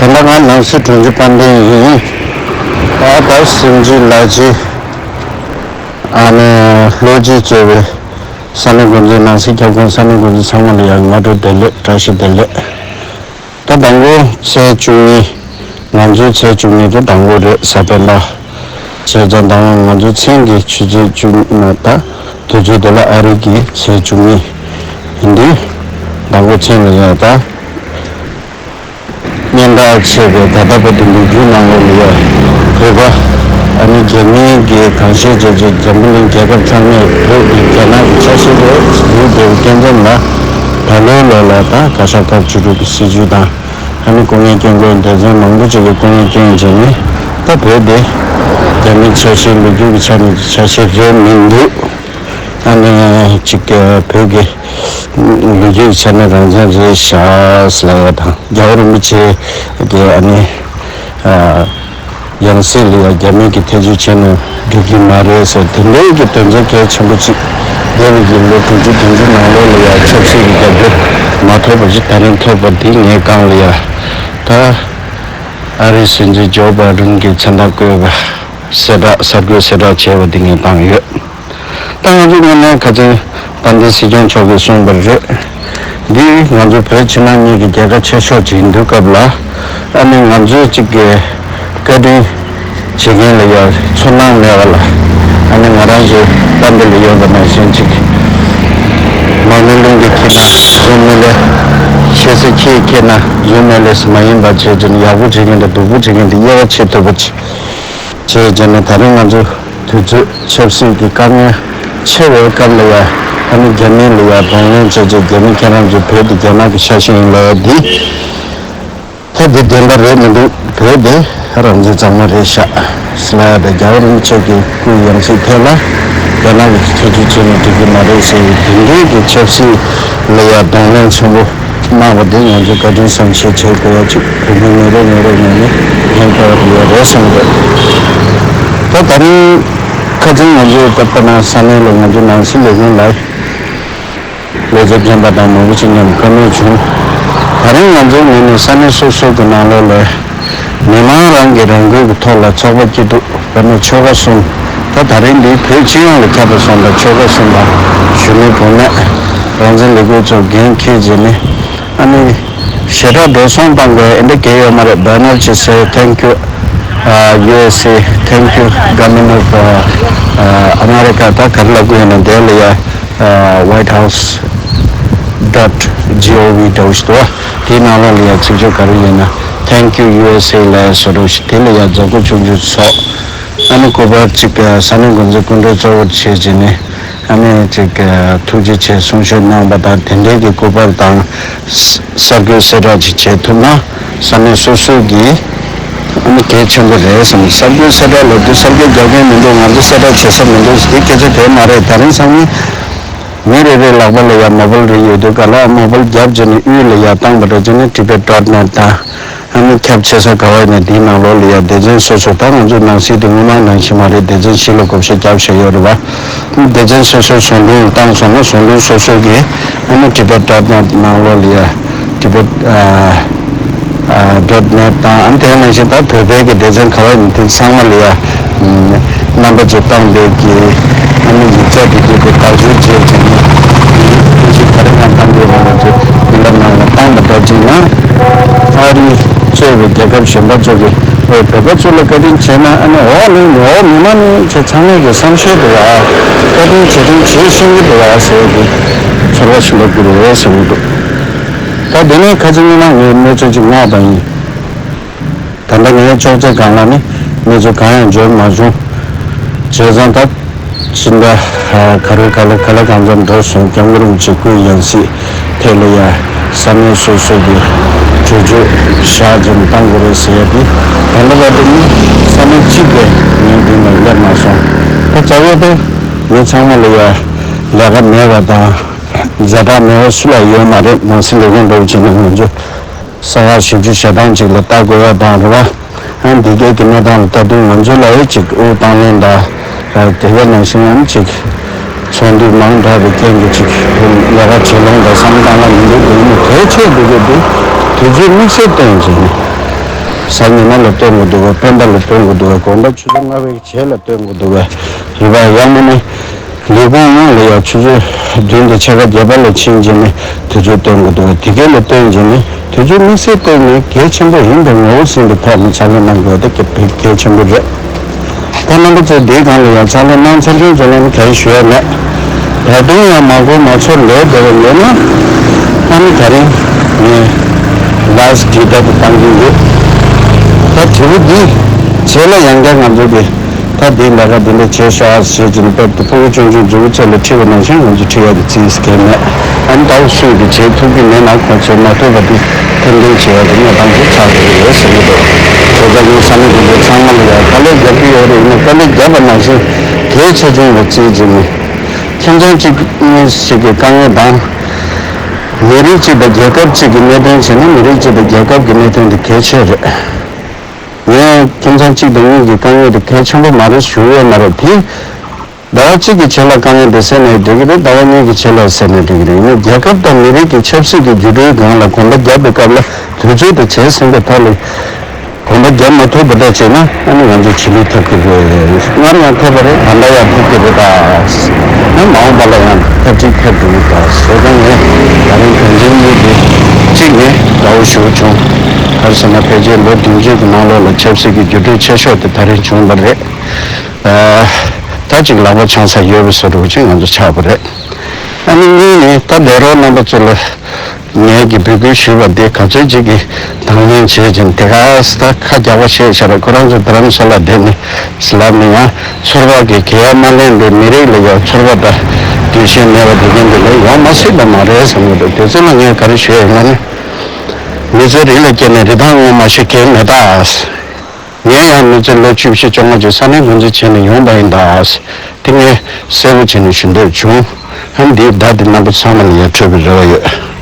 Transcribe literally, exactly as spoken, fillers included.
དེ་འདྲ་ང་ནང་སྲིད་དྲུང་ཆེ་དཔལ་ལྡན་ཡིན། ད་ལྟ་སེམས་ཅན་ལ་ཅི་ཨ་ནི་བློ་གཅིག་བྱས་པའི་ས་གནས་འགོ་འཛིན་ནང་སྲིད་ཁྱབ་ཁོངས་ས་གནས་འགོ་འཛིན་ཚང་མ་ལ་ཡང་སྔ་དྲོ་བདེ་ལེགས། བཀྲ་ཤིས་བདེ་ལེགས། ད་དང་པོ་ཚེས་བཅུ་གཉིས། ང་ཚོའི་ཚེས་བཅུ་གཉིས་དེ་དང་པོ་རེད། གཟའ་སྤེན་པ། བྱས་ཙང་ད་ང་ཚོའི་མཚན་གྱི་ཆུ་ཚོད་བཅུ་གཉིས་ན་ད་དུས་ཚོད་དེ་ལ་ཨ་རི་གི་ཚེས་བཅུ་གཉིས་ཡིན་དུས། དང་པོ་མཚན་ལ་ཡང་ད་སྙན་གྲགས་ཆེ་བའི་ད་ལྟ་བར་དུ་ལོ་རྒྱུས་ནང་ལོགས་ལ་ཡང་བོད་པ་ཨ་ནི་རྒྱ་མིའི་གི་གང་ཤེས་བྱས་རྗེས་འཛམ་བུ་གླིང་རྒྱལ་ཁབ་ཚང་མས་བོད་ཀྱི་རྒྱ་ནག་གི་ཆ་ཤས་རེད་ཡུལ་དེ་བའི་སྐྱོན་འཛེམ་ལ་ད་ལོའི་ལོ་ལ་ད་བཀའ་ཤག་སྐབས་བཅུ་དྲུག་གི་སྲིད་བྱུས་དང་། ཨ་ནི་སྐུ་ངལ་སྐྱོན་དགོས་སྡེ་ཚན་མང་པོ་ཅིག་གི་སྐུ་ངལ་སྐྱོན་བྱས་ནས་ད་བོད་དེ་རྒྱ་མི་ཆ་ཤས་ལོ་རྒྱུས་ཀྱི་ཆ་ནས་ཆ་ཤས་རེད་མི་འདུག་ཨ་ནི་ཅིག་བོད་ཀྱི་ལོ་རྒྱུས་ཀྱི་ཆ་ནས་རང་བཙན་རེད་ཤག་ཟེར་ཡ་དང་རྒྱལ་བ་རིན་པོ་ཆེ་གི་ཨ་ནི་ཡང་སྲིད་ལ་ཡང་རྒྱ་མི་གི་ཐེ་བྱུས་བྱས་ན་འགྲིག་གི་མ་རེད་ཟེར་དེ་འདྲའི་གི་དོན་ཚན་གལ་ཆེན་པོ་ཅིག་འདས་པའི་གི་ལོ་དྲུག་ཅུ་བདུན་ཅུ་ནང་ལོགས་ལ་ཡང་ཆབ་སྲིད་ཀྱི་རྒྱབ་སྐྱོར་མ་ཐོབ་པ་ཞིག་ད་རིང་ཐོབ་པ་འདི་ངའི་སྒང་ལ་ཡང་ད་ཨ་རིའི་སྲིད་འཛིན་ཇོ་བྷའི་ཌེན་གྱི་མཚན་རྟགས་བཀོད་པ་གསལ་བསྒྲགས་གསར་འགོད་གསལ་བསྒྲགས་བྱས་པ་འདི་ངས་བཏང་ཡོད། ད་ང་ཚོ་དངོས་གནས་ཁ་སང་དཔལ་ལྡན་སྲིད་སྐྱོང་མཆོག་གིས་གསུངས་པ་རེད། འདི་ང་ཚོ་བོད་ཕྱི་ནང་གཉིས་ཀྱི་རྒྱལ་ཁ་ཆེ་ཤོས་ཅིག་ཡིན་དུས་སྐབས་ལ་ཨ་ནི་ང་ཚོའི་གཅིག་གི་བཀའ་དྲིན་བྱེད་མཁན་ལ་ཡང་ཚོར་སྣང་མེད་པ་ལ་ཨ་ནི་ང་རང་ཚོའི་ལྟ་འདི་ལ་ཡོད་པ་ནང་བཞིན་གཅིག་མར་མེ་གླིང་གི་ཁྱེད་ན་བཟུང་མེད་ལས་ཤེས་ས་ཁྱེད་ཁྱེད་ན་བཟུང་མེད་ལས་མ་ཡིན་པ་བྱས་ཀྱི་ཡག་པོ་བྱེད་མཁན་དང་སྡུག་པོ་བྱེད་མཁན་དེ་དབྱེ་བ་ཕྱེ་ཐུབ་པ་ཅིག་བྱས་བྱས་ནས་ད་རིང་ང་ཚོ་དུས་ཚོད་ཆབ་སྲིད་ཀྱི་དཀའ་ངལ་ཆེ་བའི་སྐབས་ལ་ཡ་ཨ་ནི་རྒྱ་མི་ལ་ཡ་གདོང་ལེན་བྱས་རྗེས་རྒྱ་མི་ཁྱེད་རང་ཚོ་བོད་དེ་རྒྱ་ནག་གི་ཆ་ཤས་ཡིན་ལབ་ཡ་འདི་ད་འདི་བདེན་པ་རེད་མི་འདུག་བོད་དེ་རང་བཙན་གཙང་མ་རེད་ཤག་ཟེར་ལབ་ཡ་དང་རྒྱལ་བ་རིན་པོ་ཆེ་གི་སྐུའི་ཡང་སྲིད་ཐད་ལ་རྒྱ་ནག་གི་ཐེ་བྱུས་བྱས་ནས་འགྲིག་གི་མ་རེད་ཟེར་བའི་དེ་འདྲའི་གི་ཆབ་སྲིད་ལ་ཡ་གདོང་ལེན་ཆེན་པོ། གནང་བ་དེ་ང་ཚོས་བཀའ་དྲིན་བསམ་ཤེས་བྱེད་དགོས་ཡ་གཅིག་བོད་མི་ངོ་རེ་ངོ་རེ་ངོས་ནས་ཉན་དགོས་ཡ་རེད་བསམ་གི་འདུག་ད་ད་རིང་ཁ་སང་ང་ཚོའི་ད་ལྟ་ན་ས་གནས་ལ་ང་ཚོ་ནང་སྲིད་ལས་ཁུངས་ལ་ལས་བྱེད་རྒན་པ་དང་མང་པོ་ཞིག་མཉམ་བཀའ་མོལ་བྱུང་། ད་རིང་ང་ཚོའི་ངོས་ནས་ས་གནས་སོ་སོ་གི་ནང་ལོགས་ལ་མི་མང་རང་གི་རང་འགུལ་གྱི་ཐོག་ལ་ཚོགས་པ་སྐྱིད་སྡུག་བོད་ནས་ཆོལ་ཁ་གསུམ། ད་ད་རིང་འདིའི་བོད་སྤྱི་ཡོངས་ལ་ཁྱབ་པ་སོང་དང་ཆོལ་ཁ་གསུམ་དང་གཞོན་ནུ་བུད་མེད་རང་བཙན་ལས་འགུལ་ཚོ་འགན་འཁྱེར་བྱས་ནས་ཨ་ནི་ཞེ་དྲག་འགྲོ་སོང་བཏང་དགོས་ཨེ་འདྲ་གལ་ཡོད་མ་རེད། Banner ཅིག་བཟོས། Thank you, uh, U S A, thank you, Government of, uh, uh, America. ད་ག་རེ་ལབ་དགོས་ཡོད་ན་དེ་ལ་ཡ་White House dot G O V འདྲ་བོ་ཞིག་འདུག་དེའི་ནང་ལོགས་ལ་ཡ་ཚིག་མཛོད་ག་རེ་ཡིན་ན་Thank you U S A ལ་བཟོ་འདྲ་བོ་ཞིག་དེ་ལ་ཡ་མཛད་སྒོ་ཆུང་ཆུང་ཚོགས། ཨ་ནི་སྐུ་པར་གཅིག་ས་གནས་འགོ་འཛིན་སྐུ་མགྲོན་གཙོ་བོར་བྱས་བྱས་ནས་ཨ་ནི་གཅིག་ཐུགས་རྗེ་ཆེ་གསུང་བཤད་གནང་བ་དང་དེ་འབྲེལ་གྱི་སྐུ་པར་དང་གསར་འགོད་གསལ་བསྒྲགས་ཅིག་བྱེད་ཐུབ་ན་ས་གནས་སོ་སོ་གི་ཨ་ནི་གལ་ཆེན་པོ་རེད་བསམ། གསར་འགོད་གསལ་བསྒྲགས་ལབ་དུས་གསར་འགོད་རྒྱག་མཁན་མི་འདུག་ང་ཚོ་གསལ་བསྒྲགས་བྱེད་ས་མི་འདུག་དེ་སྐད་ཆ་དེ་མ་རེད། ད་རིང་སང་ཉིན་མི་རེ་རེའི་ལག་པ་ལ་ཡང་མོ་བལ་རེ་ཡོད་དུས་ག་ལ་མོ་བལ་རྒྱབ་བྱས་ནས་དབུས་ལ་ཡར་བཏང་བ་འདྲ་བྱས་ནས་Tibet dot net དང་ཨ་ནི་ཁྱབ་ཆེ་ས་ག་བ་ཡིན་ན་དེའི་ནང་ལོགས་ལ་ཡང་སྡེ་ཚན་སོ་སོ། ད་ང་ཚོ་ནང་སྲིད་དེ་སྔོན་མ་ནང་བཞིན་མ་རེད། སྡེ་ཚན་བཞི་ལ་བགོ་བཤའ་རྒྱབ་བཞག་ཡོད་རེད་བ། སྡེ་ཚན་སོ་སོའི་ཟུང་དྲུང་བཏང་སོང་ན་ཟུང་དྲུང་སོ་སོ་གིས་ཨ་ནི་Tibet dot net ནང་ལོགས་ལ་ཡང་Tibet dot net དང་ཨ་ནི་དེ་ནང་བཞིན་ད་བོད་པའི་གི་སྡེ་ཚན་ག་བ་ཡིན་དེ་ཚང་མ་ལ་ཡང་རྣམ་པ་ཚོས་བཏང་པའི་གི་ཨ་ནི་ཡིག་ཆ་དེ་དུས་དེ་དག་སྦྱོར་བྱས་བྱས་ནས་དེ་བཞིན་ག་རེ་གང་བཏང་དགོས་རེད་ལ་ཚོས་མི་འདབ་ནང་ལ་བཏང་པ་འདྲ་བྱས་ན་ཨ་རི་གཙོས་པའི་རྒྱལ་ཁབ་གཞན་པ་ཚོ་གིས་བོད་པ་ཚོ་ལ་བཀའ་དྲིན་ཆེ་ན་ཨ་ནི་འོག་ནས་འོག་མི་མང་ནས་ཚང་མས་ཀྱི་བསམ་ཤེས་འདུག་ཨ། བཀའ་དྲིན་རྗེས་དྲན་བྱེད་ཤེས་ཀྱི་འདུག་ཨ་ཟེར་གྱི་ཚོར་བ་ཞིག་འདུག་གི་རེད་བསམ་གྱི་འདུག་ད་དེ་ནས་ཁ་ཅིག་མི་མང་ངས་གནས་ཚུལ་ཅིག་མངགས་པ་ཡིན། ད་ལྟ་ངའི་ཅོག་ཙེ་སྒང་ལ་ནི་གནས་ཚུལ་གང་ཡང་འབྱོར་མ་བྱུང་། བྱས་ཙང་ད་ཕྱི་ཟླ་ག་རེ་ག་ལེ་ག་ལེ་གང་འཚམ་འགྲོ་སོང་། སྐྱབས་མགོན་རིན་པོ་ཆེ་སྐུའི་ཡང་སྲིད་ཐད་ལ་ཡ་ས་གནས་སོ་སོ་གི་གྲོས་ཆོད་བཞག་ཙམ་བཏང་དགོས་རེད་ཟེར་ཡ་དེ་ད་ལྟ་བར་དུ་ནི་ས་གནས་གཅིག་གིས་ངའི་མདུན་ལ་སླེབས་མ་སོང་། ད་རྩ་བའི་ད་ངས་ཚང་མ་ལ་ཡ་ལས་ཀ་མེད་པ་དང་ཛ་དྲག་མེད་པ་སུ་ལ་ཡོད་མ་རེད། ནང་སྲིད་ལས་ཁུངས་འགྲོ་བྱས་ན་ང་ཚོ་ས་ཡ་བཞི་བཅུ་ཞེ་གྲངས་ཅིག་ལ་ལྟ་དགོས་ཡ་དང་རེད་བ། ཨ་འདི་གའི་གི་གནས་སྟངས་ལ་ལྟ་དུས་ང་ཚོ་ལ་ཡང་ཅིག་དབུགས་བཏང་ལེན་དང་། དེ་ག་ནང་བཞིན་ཡང་ཅིག་ཚོགས་འདུ་མང་དྲགས་པའི་རྐྱེན་གྱིས་ཅིག་ལས་ཀ་བྱེད་ལོང་དང་བསམ་བློ་བཏང་ལ་མི་འདུག་དེ་ནི་གལ་ཆེ་འདུག་གི་འདུག་དུས་ཚོད་དམིགས་བསལ་བཏོན་བྱས་ནས་ གཟའ་ཉི་མ་ལ་སྟོན་དགོས་འདུག་ག། སྤེན་པ་ལ་སྟོན་དགོས་འདུག་ག། དགོང་དག་ཆུ་ཚོད་ལྔ་པའི་རྗེས་ལ་སྟོན་དགོས་འདུག་ག། རེད་པ། ཡང་མིན་ན་ལས་ཁུངས་ཡོངས་ལ་ཡང་ཆུ་ཚོད་བདུན་དང་ཕྱེད་ཀ་བརྒྱད་པ་ལ་ཕྱིན་རྗེས་ནས་དུས་ཚོད་སྟོན་དགོས་འདུག་ག། དེ་ག་ལ་སྟོན་རྗེས་ནས་དུས་ཚོད་དམིགས་བསལ་སྟོན་ནས་གལ་ཆེན་པོ་ཡིན་པའི་ངོ་བོ་ཟིན་པའི་ཐོག་ནས་ཕྱག་ལས་གནང་དགོས་དེ་གལ་ཆེན་པོ་རེད། ད་རྣམ་པ་ཚོ་འདིའི་སྒང་ལ་ཡང་ཕྱག་ལས་གནང་ཚར་དུས་ཚོད་ལ་ནི་ག་རེ་ཞུ་ཡ་མེད། ད་དུང་ཡང་མ་གོ་མ་ཚོར་ལས་བསྡད་པ་ཡོད་ན། ཨ་ནི་ད་རིང་ངས་ལཱས་ཌི་ཊ་དེ་བཏང་གི་ཡོད། ད་དྲི་བ་འདི་རྗེས་ལ་ཡང་བསྐྱར་ང་ཚོ་གི་ད་འདི་ལས་ཀ་འདི་འདྲ་བྱས་ཤག་ཟེར་གྱིན་པར་དུ་ཕྲུ་གུ་ཆུང་ཆུང་མཛུབ་གུ་རྩེ་ལ་ཁྲིད་པ་ནང་བཞིན་ང་ཚོ་ཁྲིད་ཡ་གི་རྩིས་སྐལ་མེད། ཨ་ནི་ད་སུས་ཀྱི་བྱེད་ཐུབ་ཀྱི་མེད་ན་ཁོ་ཚོས་མ་ཐུབ་པ་འདི་འཐེར་འཐེན་བྱེད་ཡ་གི་གནས་སྟངས་ཤིག་ཆགས་ཀྱི་ཡོད་ཟེར་གྱི་འདུག་དེ་ཚོ་ངས་ས་གནས་འདི་འདྲའི་ཚང་མ་ལ་ཡ་དཀའ་ལས་རྒྱབ་ཀྱི་ཡོད་རེད། ཡིན་ན་དཀའ་ལས་བརྒྱབ་པ་ནང་བཞིན་གལ་ཆེ་ཆུང་ལ་རྩིས་བྱས་ནས། ཁྱིམ་ཚང་གཅིག་གཉིས་ཤིག་གི་དཀའ་ངལ་དང་། མི་རིགས་གཅིག་དང་རྒྱལ་ཁབ་གཅིག་གི་གནད་དོན་བྱས་ན་མི་རིགས་གཅིག་དང་རྒྱལ་ཁབ་ཀྱི་གནད་དོན་དེ་གལ་ཆེ་རེད། ངས་ཁྱིམ་ཚང་གཅིག་དང་གཉིས་ཀྱི་དཀའ་ངལ་དེ་གལ་ཆེན་པོ་མ་རེད་ཞུ་ཡོད་མ་རེད་དེ། ཟླ་བ་གཅིག་གི་ཆེད་ལ་དཀའ་ངལ་དེ་སེལ་ནས་འགྲིག་གི་རེད། ཟླ་བ་གཉིས་ཀྱི་ཆེད་ལ་སེལ་ནས་འགྲིག་གི་རེད། ཡིན་ན་རྒྱལ་ཁབ་དང་མི་རིགས་ཀྱི་ཆབ་སྲིད་ཀྱི་འགྱུར་འགྲོས་སྒང་ལ་གོམ་པ་རྒྱབ་པའི་སྐབས་ལ་དུས་ཚོད་དེ་བྱས་ཟིན་པའི་ཐོག་ལ། གོམ་པ་རྒྱབ་མ་ཐུབ་པ་འདྲ་བྱས་ན་ཨ་ནི་ང་ཚོ་ཕྱི་ལུགས་ཐབས་ཀྱི་རེད། སྔར་ཡང་ཐོབ་པ་རེད། ད་ལྟ་ཡང་ཐོབ་ཀྱི་རེད་ད། ཨ་མ་འོངས་པ་ལ་ཡང་ཐབས་ཤེས་ཐབས་སྒྲུབ་ད་བཟོ་ད་ངས་ད་རིང་དོན་ཚན་གཉིས་དེ་གཅིག་ནས་དགའ་བོ་ཞུ་བྱུང་། ག་རེ་ཟེར་ན་ཕལ་ཆེར་ལོ་བདུན་ཅུ་གི་ནང་ལོགས་ལ་ཆབ་སྲིད་ཀྱི་འགྱུར་འགྲོས་ཆེ་ཤོས་དེ་ད་རིང་བྱུང་བ་རེད། ད་ཅིག་ལག་པ་འཆང་ས་ཡོད་པའི་བཟོ་འདྲ་ཅིག་ང་ཚོ་ཆགས་པ་རེད། ཨ་ནི་གཉིས་ནས་ད་ལས་རོགས་རྣམ་པ་ཚོ་ལ་ངས་ཀྱི་འབོད་སྐུལ་ཞུས་པ་འདི་ག་ཚོད་ཅིག་གིས་དང་ལེན་བྱེད་ཅིང་དེ་ག་ས་ད་ཁ་རྒྱག་པ་བཤད་བྱ་ར་ཁོ་རང་ཚོ་རྡ་རམ་ས་ལ་བསྡད་ནས་ལབ་ནས་ཡང་ཚོར་བ་གི་གེ་ཡ་མ་ལེན་པའི་མི་རིགས་ལ་ཡང་ཚོར་བ་དང་འདུ་ཤེས་མེད་པ་དེ་གན་དེ་ལས་ཡོང་མ་སྲིད་པ་མ་རེད་བསམ་གྱི་འདུག་དེ་ཚོ་ལ་ངས་ག་རེ་ཞུ་ཡ་ཡིན་ན་ནི། མི་ཚེ་རིགས་ལ་སྐྱེས་ནས་རི་ཐང་ངོ་མ་ཤེས་མཁན་མེད་ད། ངས་ཡང་མི་ཚེ་ལོ་བཅུ་བཞི་བཅོ་ལྔ་ཅིག་ས་གནས་འགོ་འཛིན་བྱས་ནས་ཡོང་པ་ཡིན་ད། དེ་ངས་གསལ་པོ་བྱས་ནས་ཞུ་འདོད་བྱུང་། ཨ་ནི་འདིའི་བརྡ་དེ་རྣམ་པ་ཚང་མ་ལ་ཡར་འཕྲོད་པའི་རེ་བ་ཡོད།